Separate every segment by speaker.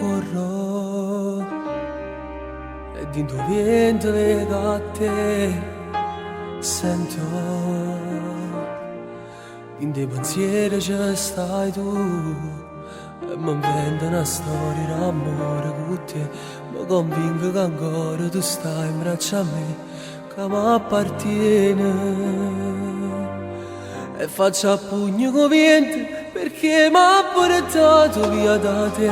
Speaker 1: Corro e dint' 'o viento veco a te. Sento dint' 'e pensiere ce stai tu. E m'invento na storia d'ammore cu te. Me convinco che ancora tu stai 'mbraccio a me, ca m'appartiene. E faccio a pugno cu 'o viento perché m'ha portato via da te.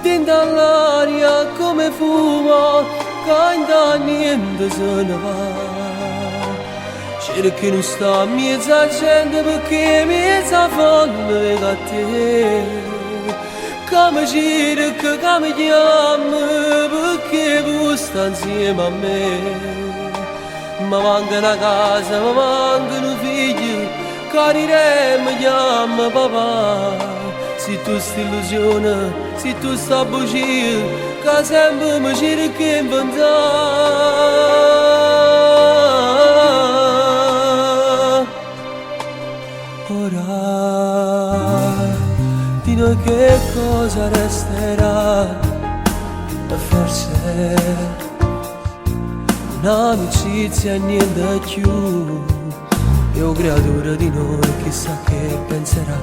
Speaker 1: Dint' all'aria come fumo ca 'int' a niente se ne va. Cerco 'e nun sta 'mmiezz' 'a gente perché 'mmiezz' 'a folla veco a te. Ca me cerca, ca me chiamma perché vuò sta 'nzieme a me. Me manca na casa, me manca nu figlio ca rire e me chiamma papà. Si tu st'illusione, si tu sta bugia ca sempre me cerco 'e inventà. Ora di noi che cosa resterà? Forse un'amicizia e niente cchiù. E 'o creatore di noi chissà che penserà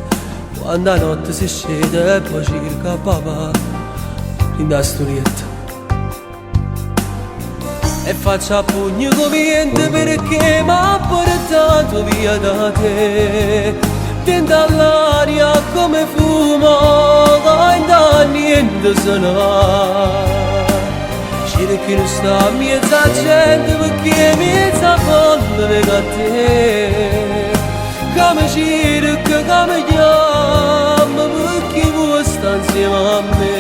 Speaker 1: quando 'a notte si sceta e poi cerca papà dint' 'a stu lietto. E faccio a pugno cu 'o viento perché m'ha portato via da te. Dint' all'aria come fumo ca 'int' a niente se ne va. Cerco 'e nun sta 'mmiezz' 'a gente perché 'mmiezz' 'a folla veco a te. Ca me cerca, ca me chiamma perché vuò sta 'nzieme a me.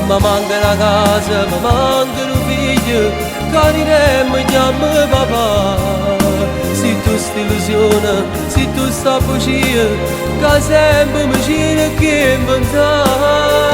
Speaker 1: Me manca na casa, me manca nu figlio ca rire e me chiamma papà. Si tu st'illusione, si tu sta bugia ca sempre me cerco 'e inventà.